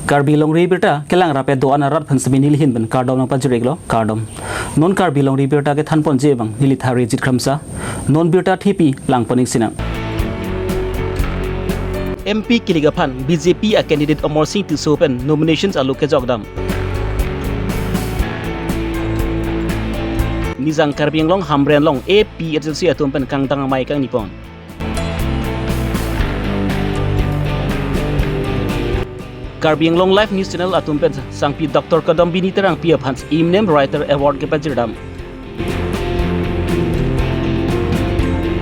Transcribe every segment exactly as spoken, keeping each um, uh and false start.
Karbi Longri Abirta kelang rap-et do-an arat aphan semi nelihin pen kardom nangpajir-iklo, kardom. Non Karbi Longri Abirta kethanponji abang neli Tharijit Kramsa. Non birta thepi langpon-ik sinang. M P kilik aphan B J P a candidate Amarsing Tisso pen nominations alo kejokdam. Nijang Karbi Anglong Hamren along A P H L C atum pen kangdang amei kangnipon. Karbi Anglong Live News Channel atum pen sangpi Doctor Kadambini Terangpi aphan Eminent Writer Award kepajirdam.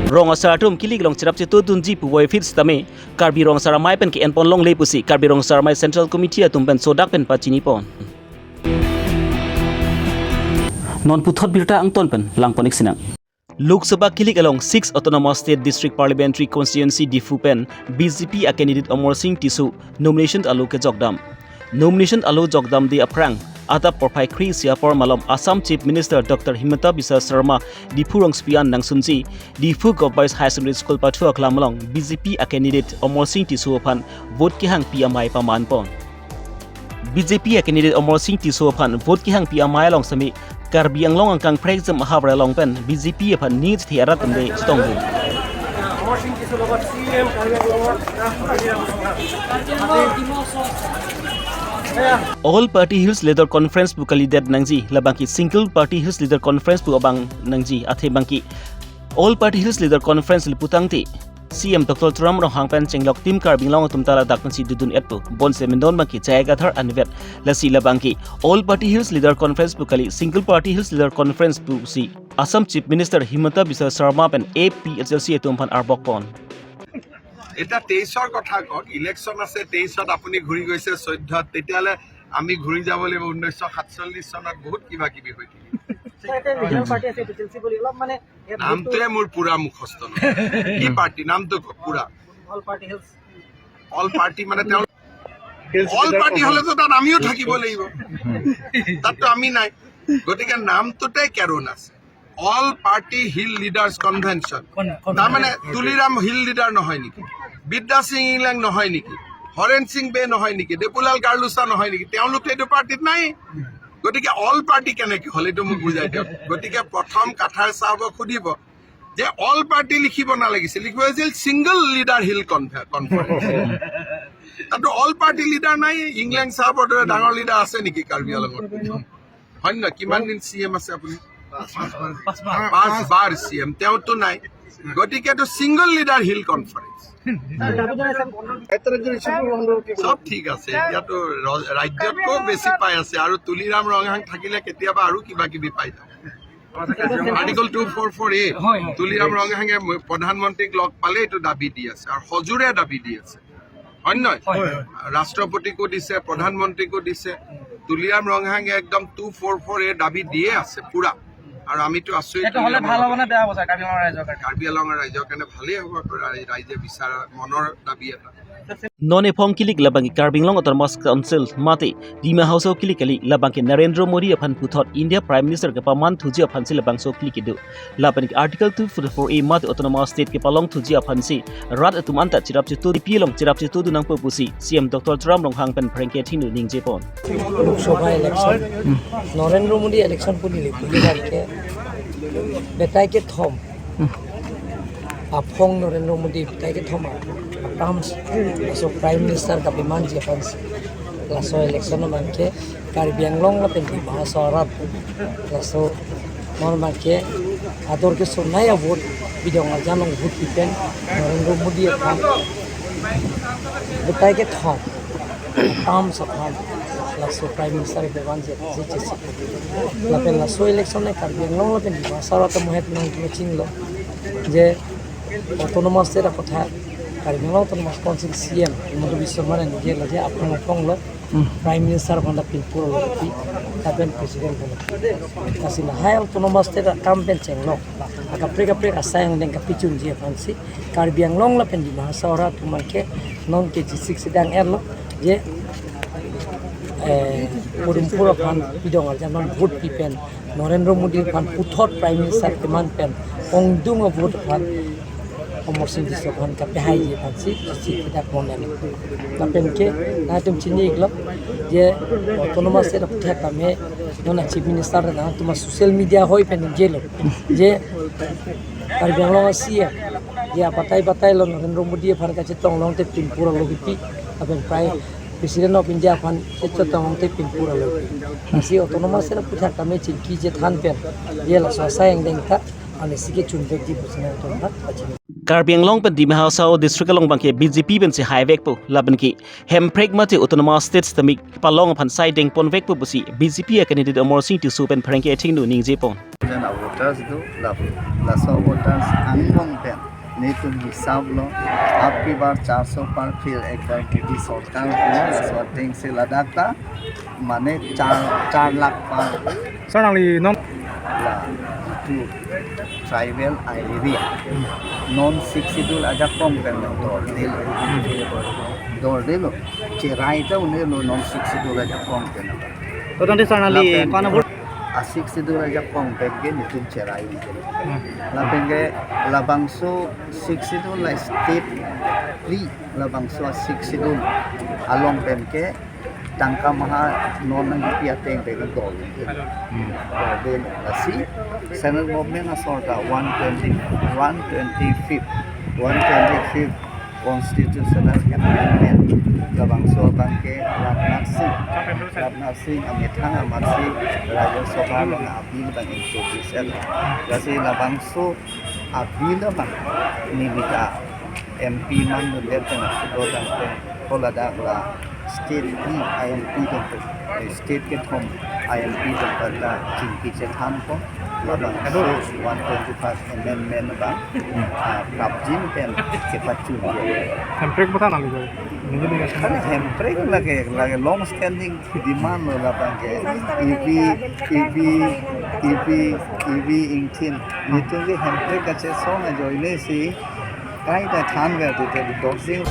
Rong asar atum kilik along cherap chetodunji puvoiphit sitame Karbi Rong Asar Amei pen ke-enpon longle pusi Karbi Rong Asar Amei Central Committee atum pen sodak pen pachinipon. Non puthot birta angton pen langpon-ik sinang. Lok Sabha kilik along six Autonomous State District Parliamentary Constituency Diphu pen B J P a candidate Amarsing Tisso nomination alo kejokdam. Nomination alo jokdamde aphrang adap porphai kre-isi apor malom Assam Chief Minister Doctor Himanta Biswa Sarma Diphu rongsopi an nangsunsi Diphu Govt Boys Higher Secondary School pathu aklam along B J P a candidate Amarsing Tisso aphan vote kehangpi amei pamanpon. B J P a candidate Amarsing Tisso aphan vote kehangpi amei along semi Karbi Anglong angkang prekjam ahavar along pen B J P aphan nit the arat pen de chetongdun. All Party Hills Leader Conference pu kalidet nangji, labangke Single Party Hills Leader Conference pu abang nangji, athe bangke All Party Hills Leader Conference le putangte C M Doctor Tuliram Ronghang pen chenglok Team Karbi Anglong atum ta ladak pensi dodun-et pu. Bonse mendon bangke Jai Gadhar anvet. Lasi labangke All Party Hills Leader Conference pu kali, Single Party Hills Leader Conference pusi Assam Chief Minister Himanta Biswa Sarma pen A P H L C atum aphan arbokpon. এতিয়া তেইছৰ কথা কওক, ইলেকশ্যন আছে, তেইছত আপুনি ঘূৰি গৈছে চৈধ্যত, তেতিয়াহ'লে আমি ঘূৰি যাব লাগিব ঊনৈছশ সাতচল্লিছ চনত, বহুত কিবা কিবি হৈ থাকিব। ছাৰ, এতিয়া নিজৰ পাৰ্টি আছে, এ পি টি এল চি বুলি অলপ মানে ইয়াত নামটোৱে মোৰ পুৰা মুখস্থ নহয়। কি পাৰ্টি? নামটো কওক পুৰা। All party hills. All party মানে তেওঁ অল পাৰ্টি হ'লেতো তাত আমিও থাকিব লাগিব, তাততো আমি নাই। গতিকে নামটোতে কেৰুণ আছে, all party hill leaders convention. তাৰমানে তুলিৰাম হিল লিডাৰ নহয় নেকি? বিদ্যা সিং ইংলেং নহয় নেকি? হৰেণ সিং বে নহয় নেকি? দেপুলাল গাৰ্লুচা নহয় নেকি? তেওঁলোকতো এইটো পাৰ্টিত নাই। গতিকে অল পাৰ্টি কেনেকে হ'ল, এইটো মোক বুজাই দিয়ক। গতিকে প্ৰথম কাথাৰ চাহাবক সুধিব যে অল পাৰ্টি লিখিব নালাগিছিল, লিখিব লাগিছিল ছিংগল লিডাৰ হিল কনফাৰেন্স। তাতো অল পাৰ্টি লিডাৰ নাই। ইংলেং চাহাবৰ দৰে ডাঙৰ লিডাৰ আছে নেকি কাৰ্বি আংলঙত? হয় নে নহয়? কিমান দিন চি এম আছে আপুনি? পাঁচবাৰ চি এম, তেওঁতো নাই। গতিকেতো ছিংগল লিডাৰ হিল কনফাৰেন্স। চব ঠিক আছে, ইয়াতো ৰ- ৰাজ্যতকৈ বেছি পাই আছে। আৰু তুলিৰাম ৰংহাং থাকিলে কেতিয়াবা আৰু কিবা কিবি পাই যাব। আৰ্টিকল টু ফ'ৰ ফ'ৰ এ, তুলিৰাম ৰংহাঙে ম- প্ৰধানমন্ত্ৰীক লগ পালে এইটো দাবী দি আছে আৰু সজোৰে দাবী দি আছে, হয় নে নহয়? ৰাষ্ট্ৰপতিকো দিছে, প্ৰধানমন্ত্ৰীকো দিছে। তুলিৰাম ৰংহাঙে একদম টু ফ'ৰ ফ'ৰ এ দাবী দিয়ে আছে পুৰা। আৰু আমিতো আছো এই এইটো হ'লে তুলিৰাম ভাল হ'ব ৰংহাং। নে বেয়া হ'ব ছাৰ কাৰ্বি আংলঙৰ ৰাইজৰ কাৰণে? কাৰ্বি আংলঙৰ ৰাইজৰ কাৰণে ভালেই হ'ব, আকৌ ৰাই- ৰাইজে বিচৰা মনৰ দাবী এটা। Non ephong kilik labangke Karbi Anglong Autonomous Council mate Dima Hasao kilik kali, labangke Narendra Modi aphan puthot India Prime Minister kepaman thuji aphansi labangso kilik kedo. Lapen Article two forty-four A mate Autonomous State kepalong thuji aphansi rat atum anta cherap cheto, D P along cherap chetodun nangpo pusi C M Doctor Tuliram Ronghang pen phrengke thingnu ningjepon. Lok Sabha election Narendra Modi election বুলিলে বুলিবাৰকে বেটাইকে থম আফং নৰেন্দ্ৰ মোদী বেটাইকে থম আপাম আছো prime minister কাপিমান জি আপানছি লাচো ইলেকশ্যন মানকে কাৰ্বি Anglong lapen Dima Hasao arat laso non mankhe ador ke sonai a vote bidong arjan long vote pipen Narendra Modi aphan betai kethom tam saphan laso Prime Minister ke ban je je je si lapen laso election ne Karbi Anglong lapen Dima Hasao atum het nang chinglo je autonomous state akotha Karbi Anglong Autonomous Council C M Himanta Biswa Sarma ne nije laje aphrang aphrang lo Prime Minister aphan ta pinpur lo pi lapen President aphan ta. Lasi lahai autonomous state akam pen chenglok akaprek kaprek asai angdeng kapichunji aphansi Karbi Anglong lapen Dima Hasao arat atum ke non ke G six sedang erlo je eh, Pudum Pura aphan bidong arjan non vote pipen Narendra Modi aphan puthot Prime Minister keman pen ongdung a vote aphan Amarsing Tisso aphan kapehaiji aphansi chithi kita pon nang. Lapen ke nangtum chini iklo je autonomous state aphuthak tame non Chief Minister nangtum social media hoi pen jelo je Karbi Anglong a-C M je abatai batai lo Narendra Modi aphan kachetong longte pinpur alo kipi, lapen Prime President of India aphan kachetong longte pinpur alo kipi. Lasi autonomous state aphuthak tame chingki chethan pen je laso asai angdeng ta ani sike chunpekji pusi nangtum aphan pachini. Karbi Anglong pen Dima Hasao district along abangke B J P pensi haivekpo, lapen ke Hemprek mate autonomous state tame palong aphan sai dengponvekpo pusi B J P a-candidate Amarsing Tisso pen pherangke athengno ningjepon. Jen a-voters do, la, laso voters angbong pen netum hisab lo, ab ki bar char so par phir ek bar Modi sorkar ho, laso atengsi ladak ta mane char, char lakh par. Sir, nangli non la itu tribal area, non Sixth Schedule ajakong pen dordelo, dordelo, cherai ta un'elo non Sixth Schedule ajakong pen. To tangte sir, nangli lapen ko-an a-vote? A-Sixth Schedule ajakong pen ke netum cherai un'elo. Hmm. Lapen ke labangso Sixth Schedule la state free, labangso Sixth Schedule along pen ke tangka maha non nangkipi ateng pen dol. Hmm. Dordelo, lasi central government asor ta one twenty, one twenty-fifth, one twenty-fifth constitutional amendment labangso abangke Rajnath Singh, Rajnath Singh amethang amatsi Rajya Sabha along a-bill abang introduce-et. Lasi labangso a-bill abang neli ta M P mandundet pen aphudo tangte ko ladak la state ni I M P tangte, state kethom I M P tangte ta chingki chethanpo, labangso one twenty-five amendment abang, ah, prapjin pen kepachun. Hemprek bata nangli jai. Nini dengan kan Hemprek lake, lake long standing demand lo labangke. Ipi, ipi, ipi, ipi Ingtin. Netum ke Hemprek kachesong ajoine si kaita thanver dute dorsing.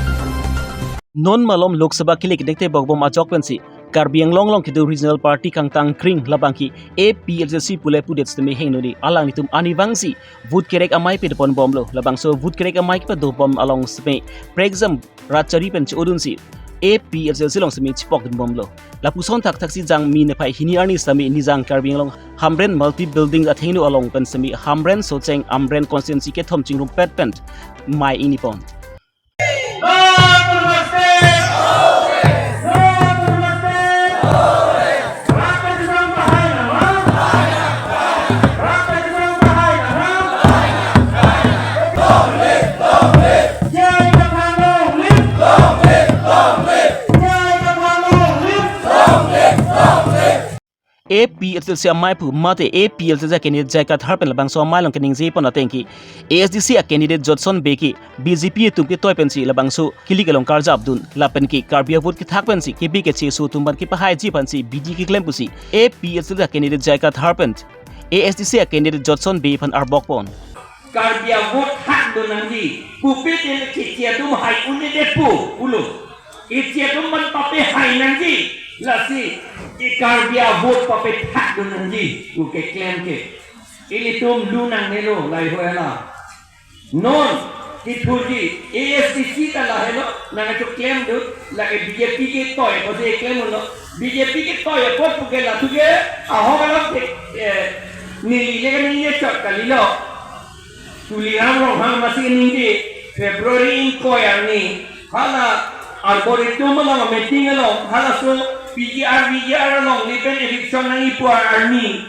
Non malom Lok Sabha kilik nekte bokbom ajok pensi Karbi Anglong along kedo regional party kangtang kring labangke A P H L C pule pudet sitame hingno ni alanglitum arnivangsi vote kerek amei pedeponbomlo. Labangso vote kerek amei kepadobom along sitame prekjam rat chari pen chodunsi A P H L C along sitame chipokdunbomlo. Lapuson thakthaksi Jangmi niphai hini arni sitame Nijang Karbi Anglong Hamren Multi Building athengno along pen sitame Hamren, Socheng, Amren constituency kethom chingrumpet pen mei ingnipon. A P H L C amei aphu mate A P H L C a-candidate J I Kathar pen labangso amei along keningjepon ateng ke A S D C a-candidate Jotson Bey ke B J P atum ketoi pensi labangso kilik along karjapdun lapen ke Karbi a-vote kethak pensi kebi kecheso atum aphan kepahaiji aphansi bidi keklem pusi A P H L C a-candidate J I Kathar pen A S D C a-candidate Jotson Bey aphan arbokpon. Karbi a-vote thakdun nangji, pupe te keche atum hai un-edetpo pulo. Keche atum aphan papehai nangji, lasi ke Karbi a-vote papethakdun nangji pu keklem ke. Ilitum lu nangnelo lahei hala. Non kethurji A S D C ta lahelo, nangkachoklemdun, lake B J P ketoi apotsi klem unlo. B J P ketoi apot puke la thuke ahok along ke, eh, neli le kaningje chot kalilo. Tuliram Ronghang amatsi ningje February ingkoi arni hala Arboretum along meeting along halaso P G R, V G R along lapen eviction nangji pu arni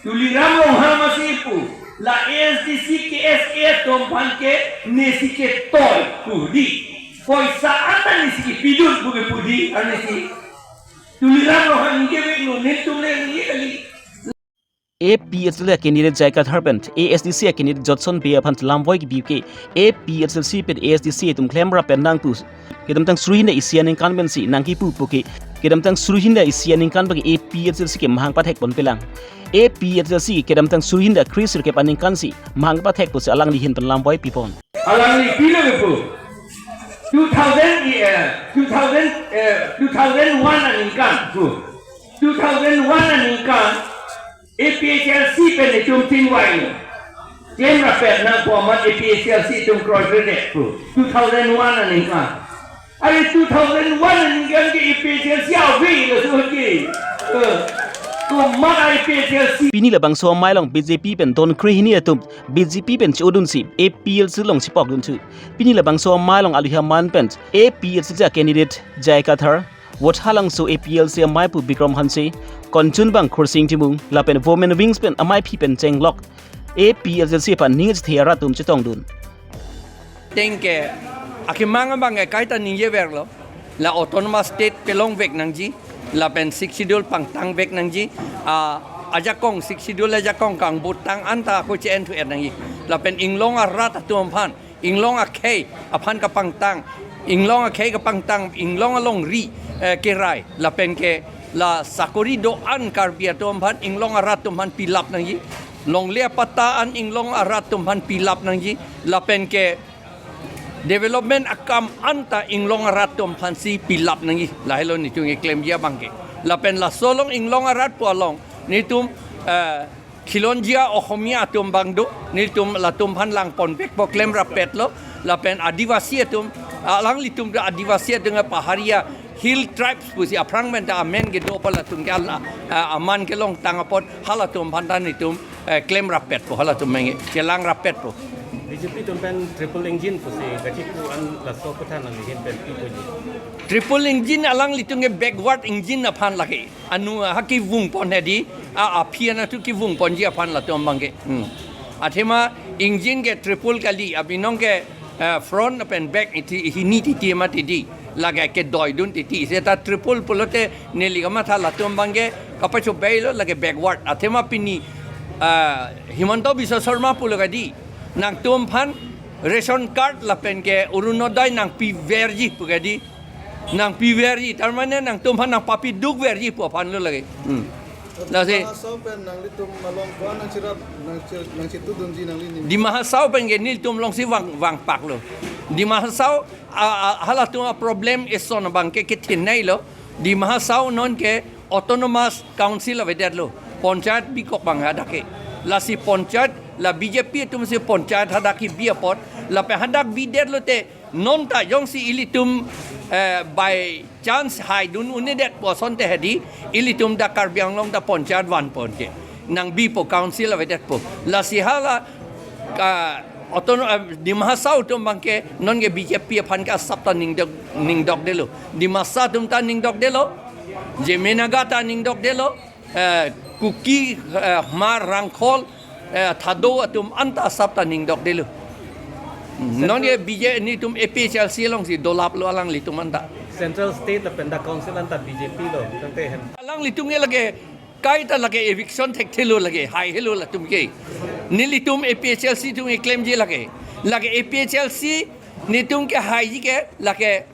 Tuliram Ronghang amatsi pu, la A S D C, K S A atum aphan ke nesi ketoi pu di. Poisa anta nesi kepidun pu ke pu di, arnisi. Tuliram Ronghang ningje veklo, netum le ningje kali. A P H L C a-candidate J I Kathar pen A S D C a-candidate Jotson Bey aphan lamvoi kebi ke A P H L C pen A S D C atum klemrap pen nangpu. Kedamtang suri hini isi aningkan pensi nangkipu puke. Kedamtang suri hini isi aningkan penke A P H L C ke mahang pathekponpelang. A P H L C kedamtang suri hini kre sirkep aningkan si mahang pathek pusi alangli ahin pen lamvoi pipon. Alangli pilo pu. Two thousand, eh, two thousand, eh, two thousand one aningkan pu. Two thousand one aningkan A P H L C pen itum chingvailo. Klem rapet nangpo amat A P H L C atum kroikre pu. Two thousand one aningkan. Are two thousand one aningkan ke A P H L C ave laso ke. Eh, komat A P H L C. Pini labangso amei along B J P pen don krehini atum B J P pen chodunsi A P H L C along chepokdun thu. Pini labangso amei along aluhi aman pen A P H L C a candidate J I Kathar, Vothatlangso A P H L C amei pu Bikram Hanse, Kanchanbang Khursing Timung, lapen Women Wings pen ameiphi pen chenglok A P H L C aphan ning chethe arat atum chetongdun. Ateng ke akemang abang ke kaita ningjeverlo. La autonomous state pelongvek nangji, lapen Sixth Schedule pangtangvek nangji, a, ajakong Sixth Schedule ajakong kangbutang anta ako che-en thu-et nangji. Lapen inglong arat atum aphan, inglong akhei aphan kapangtang, inglong akhei kapangtang, inglong alongri, eh, kerai, lapen ke la sakori do-an Karbi atum aphan, inglong arat atum aphan pilap nangji. Longle apatta an inglong arat atum aphan pilap nangji, lapen ke development akam anta inglong arat atum aphansi pilap nangji. Lahelo netum keklemji abang ke. Lapen laso along inglong arat pu along netum, eh, Khilonjia Ohomia atum abang do, netum latum aphan langponvekpo, klem rapetlo, lapen Adivasi atum, alanglitum Adivasi atum, Paharia Hill Tribes pusi aphrang pen ta amen kedo apot latum ke ala, ah, aman kelongtang apot halatum aphan ta netum, eh, klem rapetpo, halatum menge chelang rapetpo. B J P atum pen triple engine pusi kachipu an laso aphuthak nangli ahin pen pi puji. Triple engine alanglitum ke backward engine aphan lake. Anu ha kevungpon hedi, a, aphi anatthu kevungponji aphan latum abang ke. Hmm. Athema engine ke triple kali, abinong ke, eh, front lapen back iti, hini titi amat titi. Lake kedoidun titi. Seta triple pulote neli kamatha latum abang ke kapachobeilo lake backward. Athema pini, eh, Himanta Biswa Sarma pulo kadi. Nangtum aphan ration card lapen ke Orunodoi nangpiverji pu kadi. Nangpiverji, tar mane nangtum aphan nangpapidukverji pu aphanlo lake. Hmm. Lasi Dima Hasao pen nanglitum along ko-an nangcherap, nangche-, nangchetudunji nanglining? Dima Hasao pen ke nelitum alongsi vang, vangpaklo. Dima Hasao, a, a, halatum aproblem eson abang ke kethenei lo. Dima Hasao non ke autonomous council avedetlo. Panchayat bikok abang hadak ke. Lasi panchayat la B J P atumsi panchayat hadak kebi apot. Lapen hadak bidetlote non ta jongsi ilitum, eh, by chance haidun un-edet pu asonte hedi, ilitum dak Karbi Anglong ta panchayat vanpon ke. Nangbipo, council avedetpo. Lasi hala, ah, autono-, ah, Dima Hasao atum abang ke non ke B J P aphan ke asap ta ningdok, ningdokdetlo. Dimasa atum ta ningdokdetlo. Zeme Naga ta ningdokdetlo. Eh, Kuki, eh, Hmar, Rangkhol, eh, Thado atum anta asap ta ningdokdetlo. Hmm, non ke B J P netum A P H L C alongsi dolaplo alanglitum anta. Central, state lapen dak council anta B J P lo, tangte hen. Alanglitum ke lake, kaita lake eviction thekthelo lake, haihelo latum ke. Nelitum A P H L C atum keklemji lake. Lake A P H L C netum kehaiji ke lake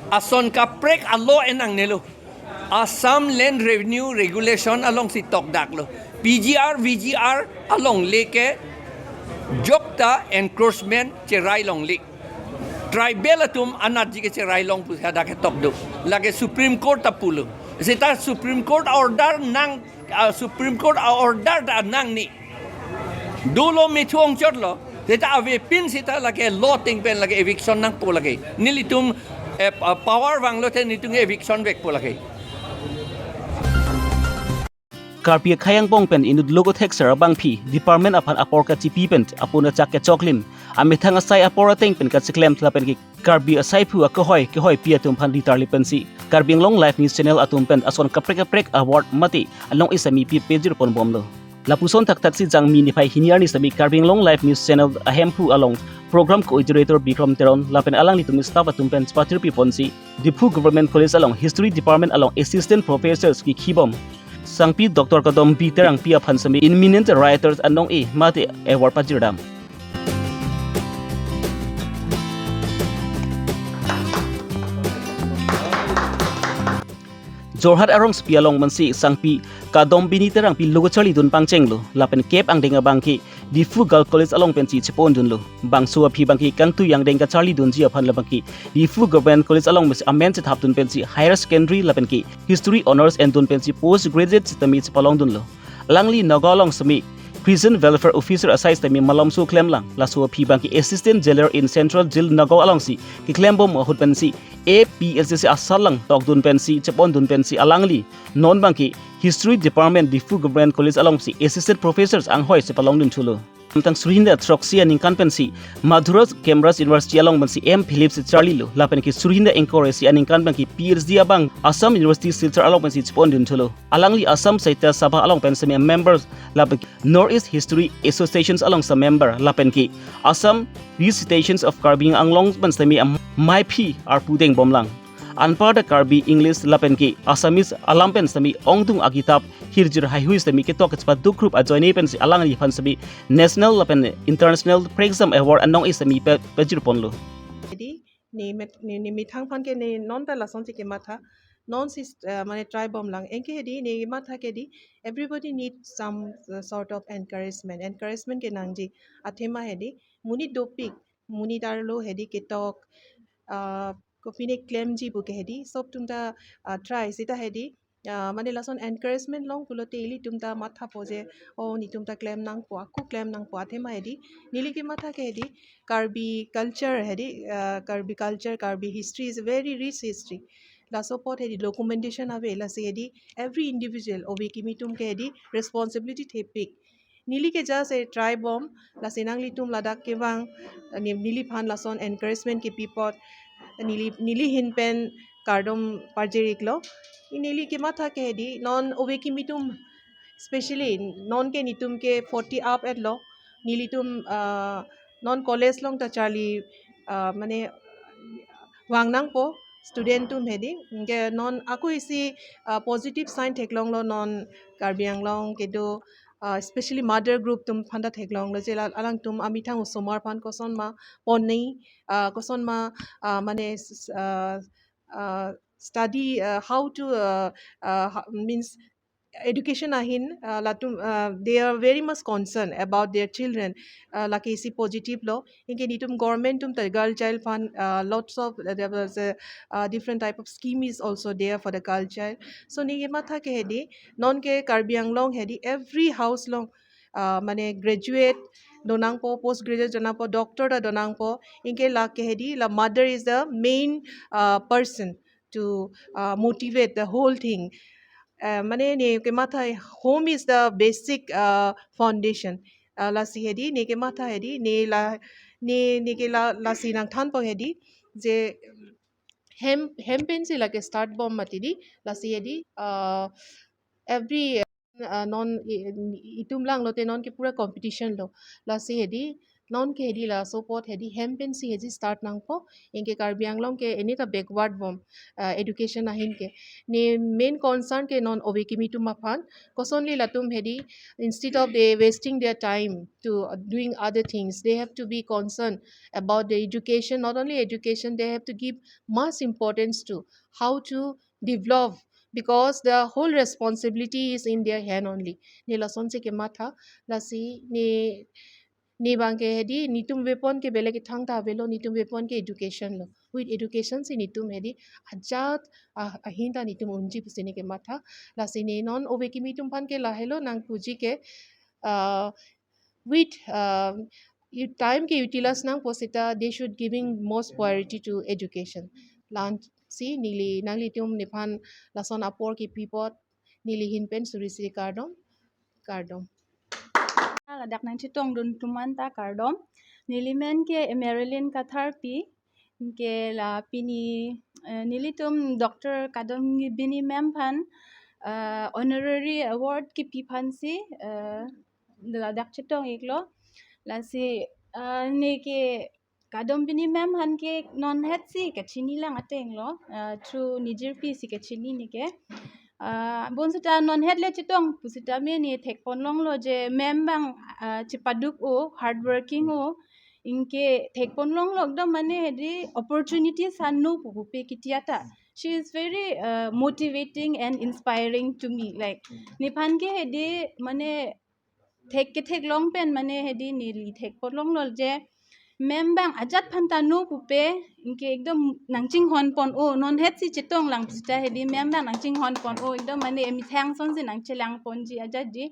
ason kaprek a-law enangnelo. Assam Land Revenue Regulation alongsi tokdaklo. P G R, V G R alongle ke jokta encroachment cherai longle. Tribal atum anatji ke cherai long pusi hadak ketok do. Lake Supreme Court ta pulo. Seta Supreme Court order nang, ah, Supreme Court order ta nangne. Dolo methu ongchotlo. Seta avepin seta lake law ateng pen lake eviction nangpo lake. Nelitum, eh, pa-, power vanglote netum eviction vekpo lake. Karbi akhei angbong pen inut logo thekser abangpi department aphan apor kachipi pen apun achak kechoklim, amethang asai apor ateng pen kachiklem lapen ke Karbi asaiphu akehoi kehoipi atum aphan ritarli pensi Karbi Anglong Live News Channel atum pen ason kaprek kaprek award mate along isami pi pejir ponbomlo. Lapuson thakthak si Jangmi niphai hini arni sami Karbi Anglong Live News Channel ahemphu along program coordinator Bikram Teron lapen alanglitum staff atum pen chepathirpi ponsi Diphu Government College along History Department along Assistant Professors kekhibom Sangpi Doctor Kadambi Terangpi aphan sami eminent writers anong-e mate award pajirdam. Jorhat arongsopi along mansi Sangpi Kadambini Terangpi logo charlidun pangchenglo lapen kep angdeng abangke Diphu Girls College along pensi chepondunlo. Bangso aphi abangke kangtui angdeng kacharlidunji aphan labangke Diphu Government College along pensi amen chethapdun pensi higher secondary lapenke History Honours endun pensi post graduate sitame chepalongdunlo. Alangli Nagaon along sami Prison Welfare Officer asai sitame malomso klemlang. Laso aphi abangke Assistant Jailer in Central Jail Nagaon alongsi keklembom ahut pensi A P L C C asatlang tokdun pensi chepondun pensi alangli non abangke History Department Diphu Government College alongsi Assistant Professor anghoi si palongdun thulo. Tang suri hini throksi aningkan pensi Madras Cambridge University along pensi M Philip si charlilo. Lapen ke suri hini ingkoi ra isi aningkan abangke P H D abang Assam University Silchar along pensi chepondun thulo. Alangli Assam Sahitya Sabha along pen sitame member lapen North East History Associations alongsi member lapen ke Assam Recitations of Karbi Anglong pen sitame maiphi arpu dengbomlang. Anparta Karbi English lapen ke Assamese alam pen sitame ongdung akitap hirjir haihui sitame ketok kechepaduk group ajoine pensi alangliphan sitame national lapen international Prexam Award anong sitame pe- pejirponlo. Hedi, ne met ne, ne methang aphan ke ne non ta lasonsi kematha, non sis uh, mane try bomlang. Anke hedi ne matha ke hedi, everybody need some uh, sort of encouragement. Encouragement ke nangji. Athema hedi, monit dopik, monit arlo hedi ketok, uh, kopine klemji pu ke hedi, sob atum ta uh, try sita hedi. Uh, mane lason encouragement long pulote ilitum ta mathapo je, oh, netum ta klem nangpo, ako klem nangpo. Athema hedi, neli kematha ke hedi, Karbi culture hedi, uh, Karbi culture, Karbi history is a very rich history. Laso apot hedi documentation ave, lasi hedi every individual ove kimi atum ke hedi responsibility thepik. Neli ke just a try bom, lasi nanglitum ladak kevang, ne- neliphan lason encouragement kepi apot, neli, neli ahin pen kardom parjir-iklo. Neli kematha ke hedi, non ove kimi atum, specially non ke netum ke forty up etlo, nelitum uh, non college along ta charli uh, mane vang nangpo student atum hedi. Anke non ako isi uh, positive sign theklonglo non Karbi Anglong kedo, uh, especially mother group atum aphan ta theklonglo je la- alangtum amethang osomar aphan kosonma ponnei, uh, kosonma uh, mane s- uh, uh, study uh, how to uh, uh, ho- means education ahin uh, latum uh, they are very much concerned about their children. Uh, lake isi positive lo. Anke netum government atum ta girl child aphan uh, lots of uh, there was a uh, different type of scheme is also there for the girl child. So ne kematha ke hedi, non ke Karbi Anglong hedi every house along uh, mane graduate donangpo, post graduate donangpo, doctor ta donangpo. Anke lake hedi la mother is the main uh, person to uh, motivate the whole thing. Uh, mane ne kematha, home is the basic uh, foundation. Uh, lasi hedi ne kematha hedi ne la ne ne ke la lasi nangthanpo hedi je hem hem pensi lake start bom mati hedi, lasi hedi uh, every uh, non i- itum langlote non ke pura competition lo, lasi hedi non ke hedi laso apot hedi hem pensi hedi start nangpo. Anke Karbi Anglong ke eni ta backward bom uh, education ahin ke. Ne main concern ke non ove kimi atum aphan, kosonli latum hedi, instead of they wasting their time to uh, doing other things, they have to be concerned about the education. Not only education, they have to give much importance to how to develop, because the whole responsibility is in their hand only. Ne lasonsi kematha, lasi ne ne abangke hedi netum weapon ke belek kethang ta avelo, netum weapon ke education lo. With education si netum hedi ajat ah, ahin ta netum unji pusi ne kematha. Lasi ne non ove kimi atum aphan ke lahelo nangpuji ke uh, with uh, u- time ke utilize nangpo seta they should giving most priority to education. Lasi neli nanglitum nephan lason apor kepi apot neli ahin pen suri suri kardom, kardom. Ladak nangchetongdun atum anta kardom. Neli men ke Marilyn Katharpi, ke la pini eh, nelitum Doctor Kadambini ma'am aphan uh, honorary award kepi aphansi uh, ladak chetong-iklo. Lasi uh, ne ke Kadambini ma'am aphan ke non het si kachini lang ateng lo, uh, through nijirpi si kachini ne ke. Uh, bonsita non het le chetong pusitame ne thekpon longlo je ma'am abang uh, chepaduk o, hardworking o, anke thekpon longlo ekdom mane hedi opportunities han no pu pupe kitia ta. She is very uh, motivating and inspiring to me. Like nephan ke hedi mane thek ketheklong pen mane hedi neli thekpon longlo je ma'am abang ajat aphan ta no pupe, anke ekdom nangchinghon pon o, non het si chetong lang pusita hedi ma'am abang nangchinghon pon o, ekdom mane emethang asonsi nangchelang ponji ajat di.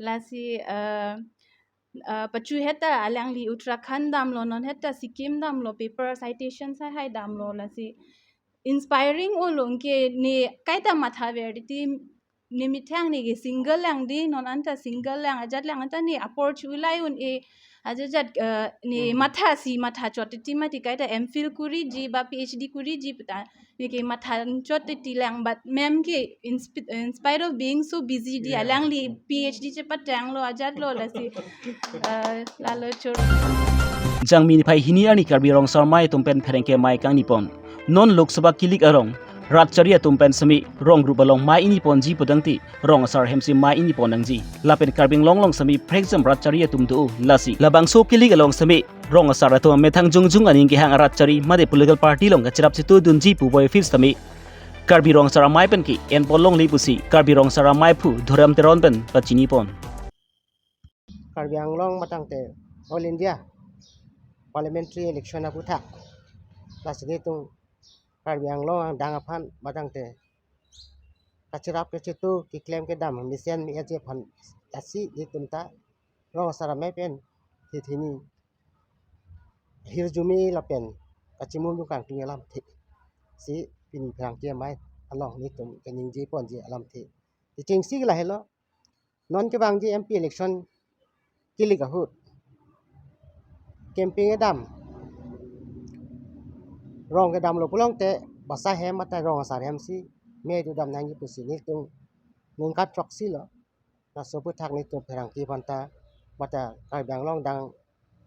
Lasi, eh, eh, pachu heta alangli Uttarakhand damlo, non heta Sikkim damlo, paper citation sai hai damlo, lasi inspiring olo, anke ne kaita matha ver titi, ne methang ne ke single lang di, non anta single lang, ajat lang anta ne apor chu lai un-e, ajat jat, eh, ne Hmm. matha si matha chot titi mati kaita M Phil kuriji ba P H D kuriji puta, ne ke matha chot titi lang, but ma'am ke in sp-, in spite of being so busy di, Yeah. alangli P H D chepatanglo, ajat lo, lasi, eh, lalo chur. Jangmi niphai hini arni Karbi Rong Asar Amei atum pen pherangke amei kangni pon. Non Lok Sabha kilik arong, rat chari atum pen semi rong group along amei ingni ponji pu tangte, rong asar ahemsi amei ingni pon nangji. Lapen Karbi Anglong along semi phrekjam rat chari atum do, lasi labangso kilik along semi rong asar atum amethang jongjong aning kehang arat chari mate political party along kacherap chitu dunji pu voi fix tame Karbi Rong Asar Amei pen ke en pon longle pusi Karbi Rong Asar Amei aphu Dhorom Teron pen pachini pon. Karbi Anglong matangte All India Parliamentary Election aphuthak, lasi nelitum Karbi Anglong adang aphan matangte kacherap kechitu, keklem kedam mesen me-etji aphan, lasi nelitum ta Rong Asar Amei pen hithini hirjume lapen kachimum dukang tung alamthe si pini pherangke amei along nelitum kaningje ponji alamthe. Tichingsi lahelo, non kevangji M P election kilik ahut campaign kedam, rong kedamlo pulote basa hem mate rong asar ahemsi amei dodam nangji pusi nelitum ningkan throksi lo. Laso aphuthak nelitum pherangke aphanta mate Karbi Anglong adang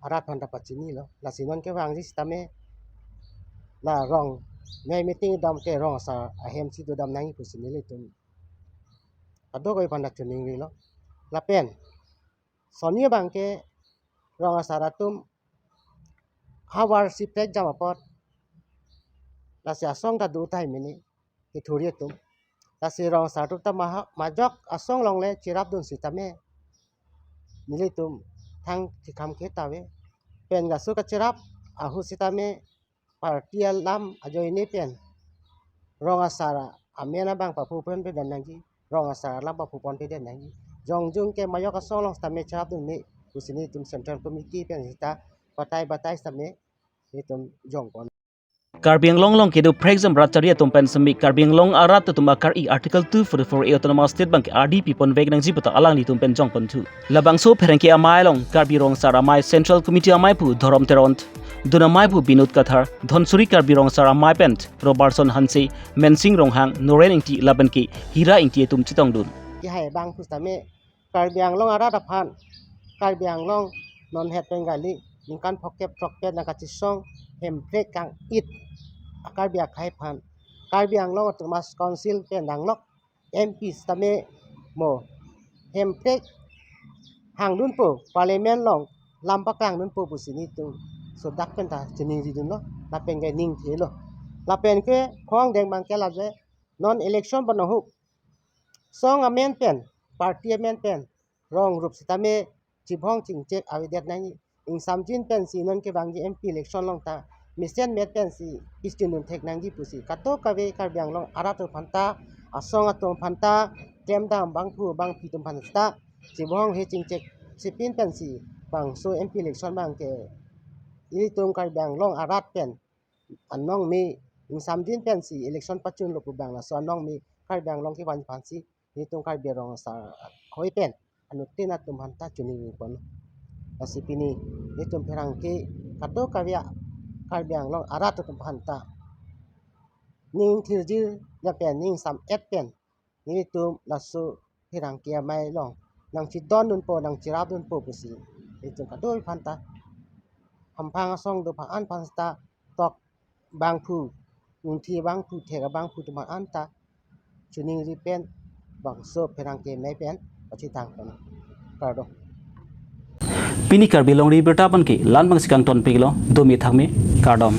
arat aphanta pachinilo. Lasi non kevangji sitame la rong amei meeting damte rong asar ahemsi dodam nangji pusi nelitum kadokave aphanta chiningrilo. Lapen soni abangke rong asar atum havar si phrekjam apot, lasi asong ta do tahai mene, kethuri atum. Lasi rong asar atum ta maha-, majok asong along le cherap dun sitame nelitum thang thikam ke ta ave. Pen laso kacherap ahut sitame party alam ajoine pen rong asar amen abang paphu ponpe dam nangji, rong asar alam paphu ponpe dam nangji. Jongjong ke majok asong along sitame cherap dun me pusi nelitum Central Committee pen sita batai batai sitame nelitum jong pon. Karbi Anglong along kedo phrekjam rat chari atum pen semi Karbi Anglong arat atum akar-i Article two forty-four A Autonomous State abangke ardi pi ponvek nangji puta alanglitum pen jong ponthu. Labangso pherangke amei along Karbi Rong Asar Amei Central Committee amei aphu Dhorom Teron, dun amei aphu Binod Kathar, Dhansiri Karbi Rong Asar Amei pen Robertson Hanse, Mensing Ronghang, Noren Ingti lapen ke Hira Ingti atum chetongdun. Kehai abang pusitame Karbi Anglong arat aphan, Karbi Anglong non het pen kali, ningkan phokep throkpet nangkachesong Hemprek kang-it a Karbi akhei aphan, Karbi Anglong Autonomous Council pen danglok M P sitame mo Hemprek hangdunpo, Parliament along lam paklangdunpo pusi nelitum sodak penta chiningridunlo, lapen ke ningthelo. Lapen ke khong deng abangke laje, non election bang ahut song amen pen, party amen pen rong rup sitame chibhong chingchek avedet nangji. Ingsamjin pensi non kevangji M P election along ta mesen met pensi pistundun thek nangji pusi kadokave Karbi Anglong arat atum aphanta, asong atum aphanta, klemdam bangphu bangphi atum aphanta chibhong he chingchek sipin pensi bangso M P election abangke ilitum Karbi Anglong arat pen anong me ingsamjin pensi election pachunlo pu abang laso anong me Karbi Anglong kevan aphansi nelitum Karbi Rong Asar ahoi pen anuttin atum aphanta chiningri pon. Lasi pini nelitum pherangke kadokave Karbi Anglong arat atum aphanta ning thirjir lapen ning sam-et pen nelitum laso pherangke amei along nangchedondunpo, nangcherapdunpo pusi nelitum kadokave aphanta, hamphang asong do aphan an aphanta, tok bangphu, ingthi bangphu, thek abangphu atum aphanta chiningri pen bangso pherangke amei pen pachethang pon. Kardom. Pini Karbi Longri Abirta abangke la-an abangsi kangtonpiklo, dome thakme, kardom.